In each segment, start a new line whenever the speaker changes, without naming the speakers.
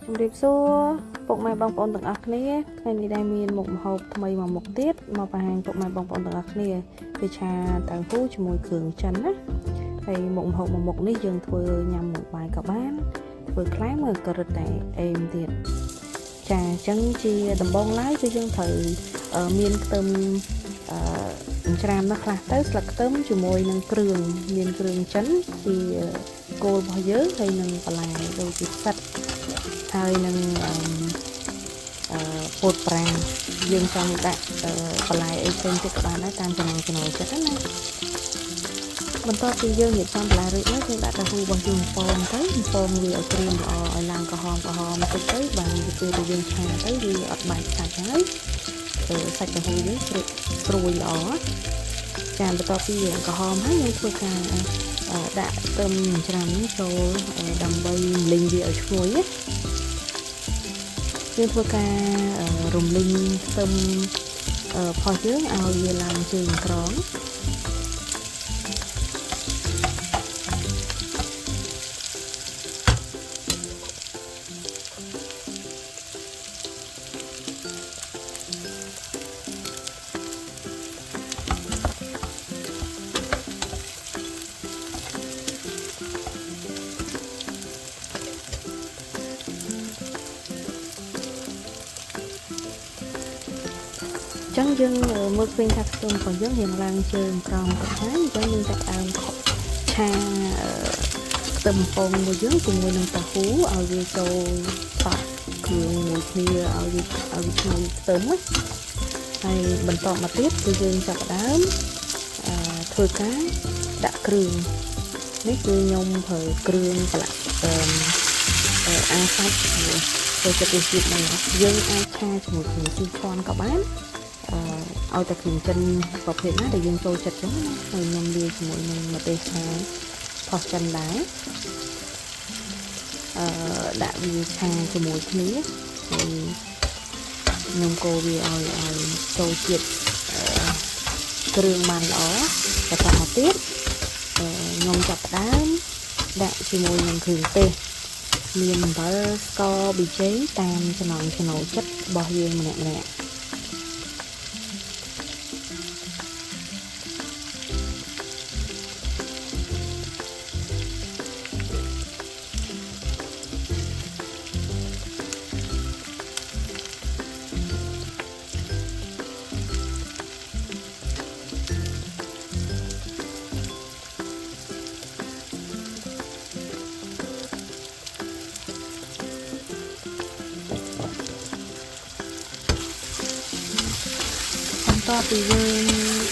ជំរាបសួរពុកម៉ែបងប្អូនទាំងអស់គ្នាថ្ងៃនេះដែរមានមុខម្ហូបថ្មីមួយមុខទៀតមកបង្ហាញពុកម៉ែបងប្អូនទាំងអស់គ្នាគឺឆាតៅហ៊ូជាមួយគ្រឿងចិនណាហើយមុខម្ហូបមួយមុខនេះយើងធ្វើញ៉ាំមួយបាយក៏បានធ្វើក្លែមក៏រឹតតែអេមទៀតចាអញ្ចឹងជាដំបងឡើយគឺយើងត្រូវមានខ្ទឹមអឺច្រាមនោះខ្លះទៅស្លឹកខ្ទឹមជាមួយនឹងគ្រឿងមានគ្រឿងចិនជាគោលរបស់យើងហើយនឹងបន្លែដូចជាផ្សិតហើយនឹងអឺអឺពោតប្រាំងយើងចង់ដាក់បន្លែអីផ្សេងទៀតក៏បានដែរតាមចំណង់ចំណូលចិត្តណាបន្ទាប់ពីយើងរៀបចំបន្លែរួចមកយើងដាក់តៅហ៊ូរបស់យើងពងទៅពងវាឲ្យក្រៀមល្អឲ្យឡើងក្រហមក្រហមតិចទៅបានពេលដែលយើងឆាទៅវាអត់បែកសាច់ហើយសាច់តៅហ៊ូយើងស្រួយល្អចាបន្ទាប់ពីយើងក្រហមហើយយើងធ្វើការដាក់ខ្ទឹមច្រាំនេះចូលដើម្បីរំលីងវាឲ្យឈ្ងុយណាយើងធ្វើការរំលីងខ្ទឹមផុសយើងឲ្យវាឡើងជើងក្រងចឹងយើងមើលឃើញថាខ្ទឹមរបស់យើងរៀងឡើងជើងក្រោមទៅហើយអញ្ចឹងយើងចាប់ផ្ដើមឆាខ្ទឹមពងមួយយើងជាមួយនឹងតៅហ៊ូឲ្យវាចូលសព្វគ្រឿងមួយគ្នាឲ្យវាឈ្ងុយខ្ទឹមណាហើយបន្តមកទៀតគឺយើងចាប់ផ្ដើមធ្វើការដាក់គ្រឿងនេះគឺខ្ញុំប្រើគ្រឿងប្រឡាក់អាសាច់ចូលចិត្តរសជាតិហ្នឹងយើងអាចឆាជាមួយគ្រឿងស៊ីឆាន់ក៏បានឲ្យតែគ្រឿងចិនប្រភេទណាដែលយើងចូលចិត្តចឹងណាហើយខ្ញុំលាយជាមួយនឹងម្ទេសឆាផុសចិនដែរដាក់វាឆាជាមួយគ្នាហើយខ្ញុំកូរវាឲ្យចូលជាតិគ្រឿងបានល្អបន្តមកទៀតខ្ញុំចាប់ផ្ដើមដាក់ជាមួយនឹងគ្រឿងទេសមានអំបិលស្ករប៊ីចេងតាមចំណង់ចំណូលចិត្តរបស់យើងម្នាក់ៗបន្ទាប់ពីយើង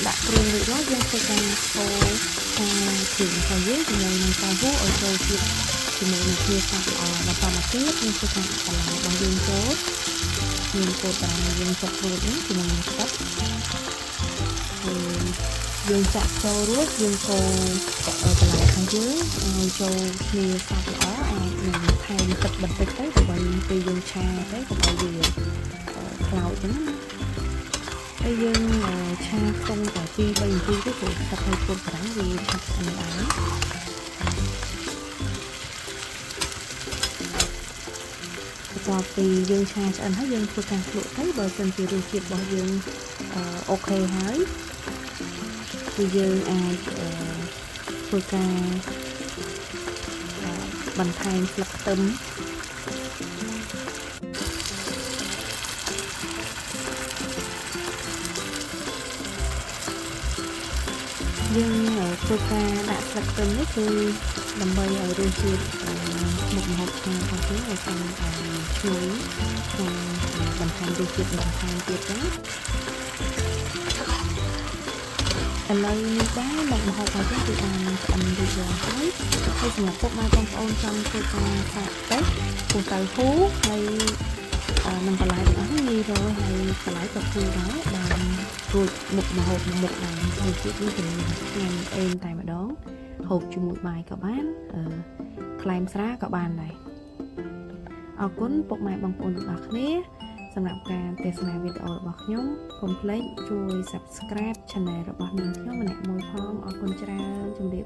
ដាក់គ្រឿងរួចរាល់យើងធ្វើការកូរឆាគ្រឿងរបស់យើងជាមួយនឹងតៅហ៊ូឲ្យចូលជាតិជាមួយនឹងគ្នាសព្វល្អបន្តមកទៀតយើងធ្វើការដាក់បន្លែរបស់យើងចូលមានពោតប្រាំងយើងចាក់រួចនេះជាមួយនឹងទឹកហើយយើងចាក់ចូលរួចយើងកូរបន្លែរបស់យើងឲ្យចូលគ្នាសព្វល្អអាចនឹងថែមទឹកបន្តិចទៅដើម្បីពេលយើងឆាទៅកុំឲ្យវាខ្លោចចឹងណាហើយយើងឆាខ្ទង់តែ2-3នាទីទេព្រោះទឹកឲ្យពោតប្រាំងវាឆាប់ឆ្អិនដែរបន្ទាប់ពីយើងឆាឆ្អិនហើយយើងធ្វើការភ្លក់ទៅបើសិនជារសជាតិរបស់យើងអូខេហើយគឺយើងអាចធ្វើការបន្ថែមស្លឹកខ្ទឹមយើងធ្វើការដាក់ស្លឹកខ្ទឹមនេះគឺដើម្បីឲ្យរសជាតិមុខម្ហូបឆារបស់យើងឲ្យកាន់តែឈ្ងុយក្នុងបន្ថែមរសជាតិបន្ថែមទៀតចឹងឥឡូវនេះដែរមុខម្ហូបរបស់យើងគឺបានឆ្អិនរួចរាល់ហើយហើយសម្រាប់ពុកម៉ែបងប្អូនចង់ធ្វើការសាកតេស្តពោះតៅហ៊ូហើយនឹងបន្លែទាំងអស់នេះងាយរកហើយបន្លែក៏ធូរដែរបានរួចមុខម្ហូបមុខដែររសជាតិនេះជំនាញឆ្ងាញ់អេមតែម្ដងហូបជាមួយបាយក៏បានក្លែមស្រាក៏បានដែរអរគុណពុកម៉ែបងប្អូនទាំងអស់គ្នាសម្រាប់ការទស្សនាវីដេអូរបស់ខ្ញុំកុំភ្លេចជួយ Subscribe Channel របស់នាងខ្ញុំម្នាក់មួយផងអរគុណច្រើនជម្រាប